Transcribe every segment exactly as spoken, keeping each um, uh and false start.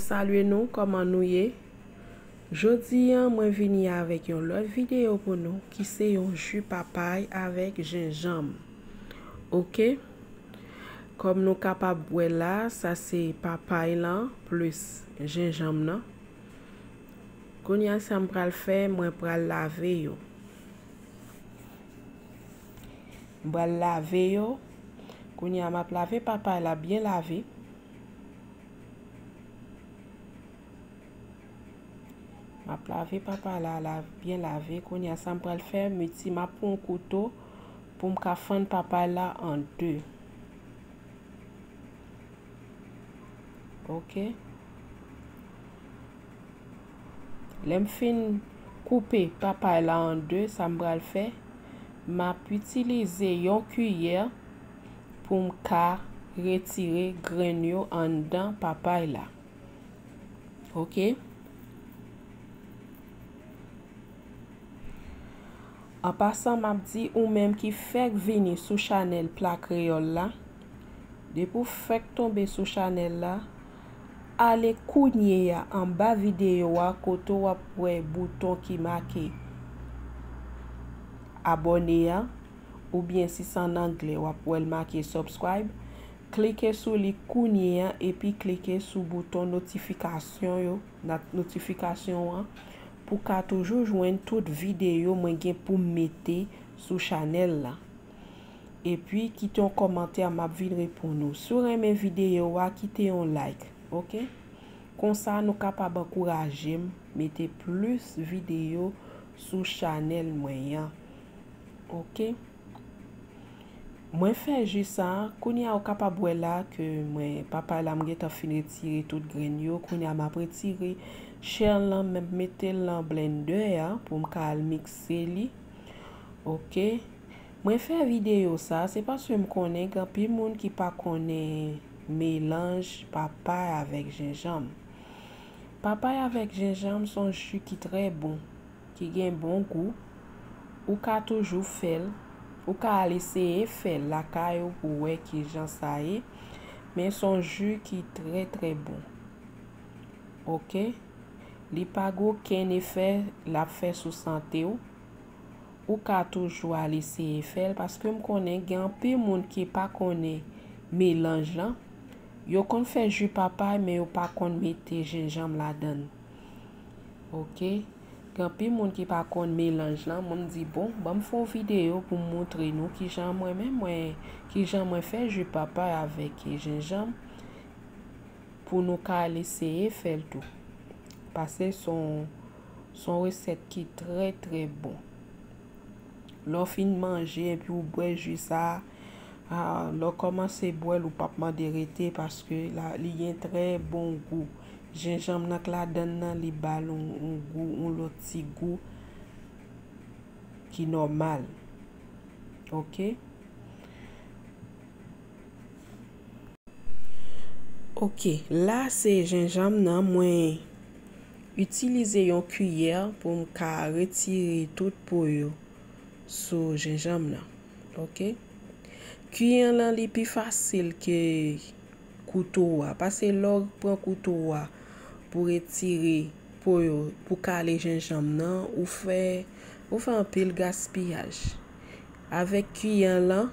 Salye nou, kòman nou ye? Jodi a, mwen vini avèk yon lòt videyo pou nou, ki se yon ji papay avèk jenjanm. Oke? Kòm nou kapab wè la, sa se papay lan plis jenjanm nan. Kounye a, sa m pral fè, mwen pral lave yo. M pral lave yo. Kounye a, m ap lave papay la byen lave. M ap lave papay la, la byen lave. Kounye a, sa m pral fè, m iti, m ap pran yon kouto pou m ka fann papay la an de. Oke. Lè m fin koupe papay la an de, sa m pral fè, m ap itilize yon kiyè pou m ka retire grenn yo anndan papay la. Oke? An pasan, m ap di ou menm ki fèk vini sou chanèl Pla Kreyòl la, depi w fèk tonbe sou chanèl la, ale kounye a anba videyo a kote w ap wè bouton ki make abòne a, oubyen si se ann anglè, w ap wè l make subscribe. Klike sou li kounye a epi klike sou bouton notifikasyon yo, nat-, notifikasyon an, pou w ka toujou jwenn tout videyo mwen gen pou m mete sou chanèl la. Epi kite yon kòmantè, m ap vin reponn ou. Si w renmen videyo a, kite yon like, oke? Konsa nou kapab ankouraje m mete plis videyo sou chanèl mwen an. Oke? Mwen fè ji sa, kounye a ou kapab wè la ke mwen, papay la m gentan fin retire tout grenn yo, kounye a m ap retire chè l lan, m ap mete l nan blendè a pou m ka al mikse li. Oke. Mwen fè videyo sa, se paske m konnen gen anpil moun ki pa konnen melanj papay avèk jenjanm. Papay avèk jenjanm se yon ji ki trè bon, ki gen bon gou. Ou ka toujou fè l, ou ka al eseye fè l lakay ou pou w wè kijan sa ye, men se yon ji ki trè, trè bon. Oke? Li pa gen okenn efè l ap fè sou sante w. Ou ka toujou al eseye fè l, paske m konnen gen anpil moun ki pa konnen melanj lan. Yo konn fè ji papay, men yo pa konn mete jenjanm ladan l. Oke? Gen anpil moun ki pa konn melanj lan. Mwen m di, bon, ban m fè yon videyo pou m montre nou kijan mwen menm, mwen, kijan mwen fè ji papay avèk jenjanm, pou nou ka al eseye fè l tou. Paske se yon, se yon resèt ki trè, trè bon. Lè w fin manje epi w bwè ji sa a, a, lè w kòmanse bwè l, ou p ap mande rete, paske la, li gen trè bon gou. Jenjanm nan k ladan l nan, li ba l yon, yon gou, yon lòt ti gou ki nòmal. Oke? Oke, la se jenjanm nan, mwen itilize yon kiyè pou m ka retire tout po yo sou jenjanm nan. Oke? Kiyè lan, li pi fasil ke kouto a, paske lè w pran kouto a pou retire po yo, pou kale jenjanm nan, ou fè, ou fè anpil gaspiyaj. Avèk kiyè lan,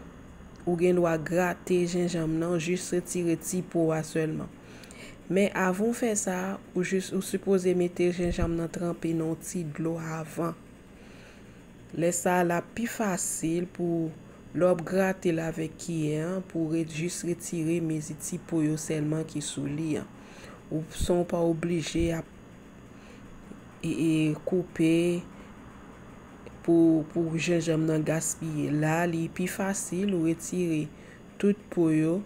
ou gen dwa grate jenjanm nan, jis retire ti po a sèlman. Men avan w fè sa, ou jis, ou sipoze mete jenjanm nan tranpe nan yon ti dlo avan. Lè sa a, l ap pi fasil pou lè w ap grate l avèk kiyè an, pou w re-, jis retire mezi ti po yo sèlman ki sou li an. Ou, san w pa oblije ap e, e, koupe pou, pou jenjanm nan gaspiye. La, li pi fasil ou retire tout po yo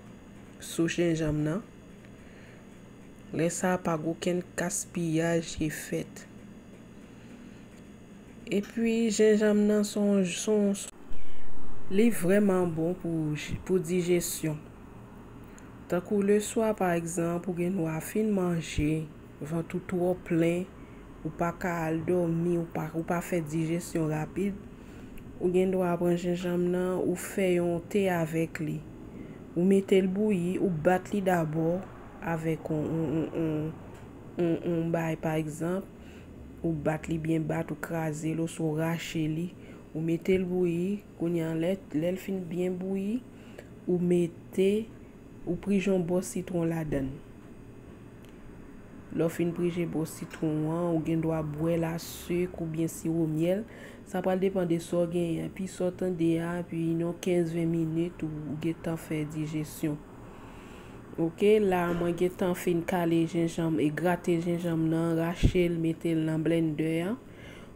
sou jenjanm nan. Lè sa a, pa gen okenn gaspiyaj ki fèt. Epi, jenjanm nan se yon, se yon, li vrèman bon pou, pou dijesyon. Tankou leswa, pa egzanp, ou gen dwa fin manje, vant ou twò plen, ou pa ka al dòmi, ou pa, ou pa fè dijesyon rapid, ou gen dwa pran jenjanm nan, ou fè yon te avèk li. Ou mete l bouyi, ou bat li dabò avèk yon, yon, yon, yon, yon, yon bagay, pa egzanp, ou bat li byen bat, ou kraze l, oswa ou rache li, ou mete l bouyi, kounye a, lè, lè l fin byen bouyi, ou mete, ou prije yon bò sitwon ladan l. Lè w fin prije bò sitwon an, ou gen dwa bwè l a sik oubyen siwo myèl. Sa pral depann de sa w genyen. Pi sa w tande a, pi nan kenz ven minit, ou, ou gentan fè dijesyon. Oke, la mwen gentan fin kale jenjanm e grate jenjanm nan, rache l, mete l nan blendè an.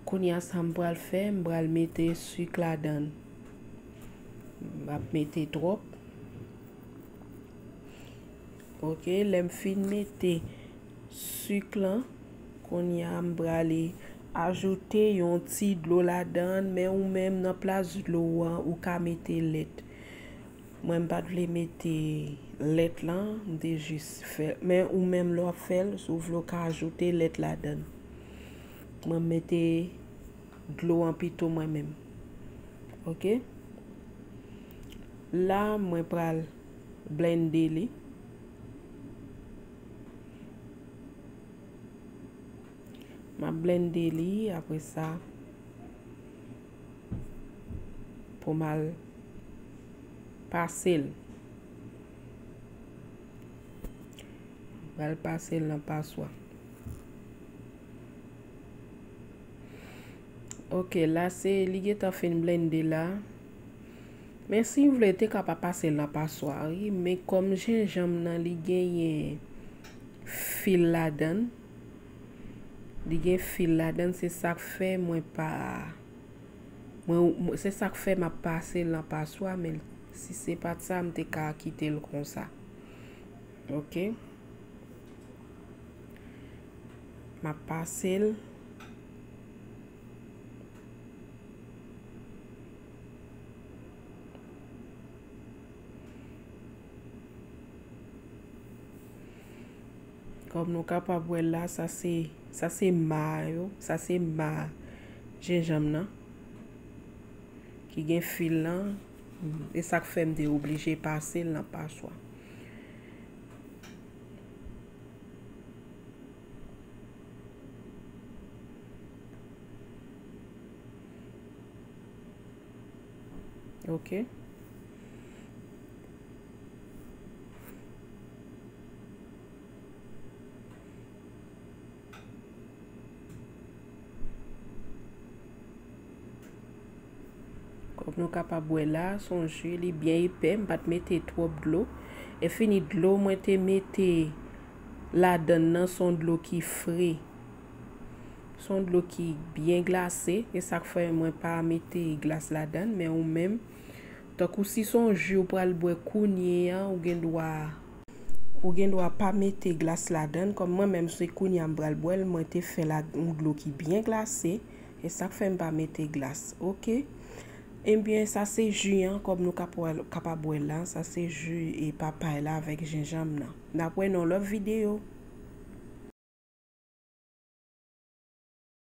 Kounye a sa m pral fè, m pral mete sik ladan l. M ap mete twòp. Oke, lè m fin mete sik lan, kounye a m prale ajoute yon ti dlo ladan l, men ou menm nan plas dlo an, ou ka mete lèt. Mwen m pa t vle mete lèt lan, m te jis fè, men ou menm lè w ap fè l, si w vle w ka ajoute lèt ladan l. Mwen m mete dlo an pito mwen menm. Oke? La mwen pral blende li. M ap blende li, apre sa pou m al pase l. M pral pase l nan paswa. Oke, la se li gentan fin blende la. Men si w vle, te ka pa pase l nan paswa, wi. Men kòm jenjanm nan, li genyen fil ladan l, li gen fil ladan l, se sa k fè mwen pa, mwen, mwen, se sa k fè m ap pase l nan paswa, men si se pa t sa, m te ka kite l konsa. Oke. M ap pase l. Kòm nou kapab wè la, sa se, sa se ma yo, sa se ma jenjanm nan ki gen fil lan. E sa k fè m te oblije pase l nan paswa. Oke. Kòm nou kapab wè la, se yon ji, li byen epè, m pa t mete twòp dlo. E fini dlo mwen te mete ladan l nan, se yon dlo ki fre. Se yon dlo ki byen glase, e sa k fè mwen pa mete glas ladan l, men ou menm, tankou si se yon ji w pral bwè kounye a, ou gen dwa, ou gen dwa pa mete glas ladan l. Kòm mwen menm, se kounye a m pral bwè l, mwen te fè la, yon dlo ki byen glase, e sa k fè m pa mete glas. Oke? Ebyen, sa se ji an, kòm nou kap-, kapab wè la, sa se ji e papay la avèk jenjanm nan. N ap wè nan yon lòt videyo.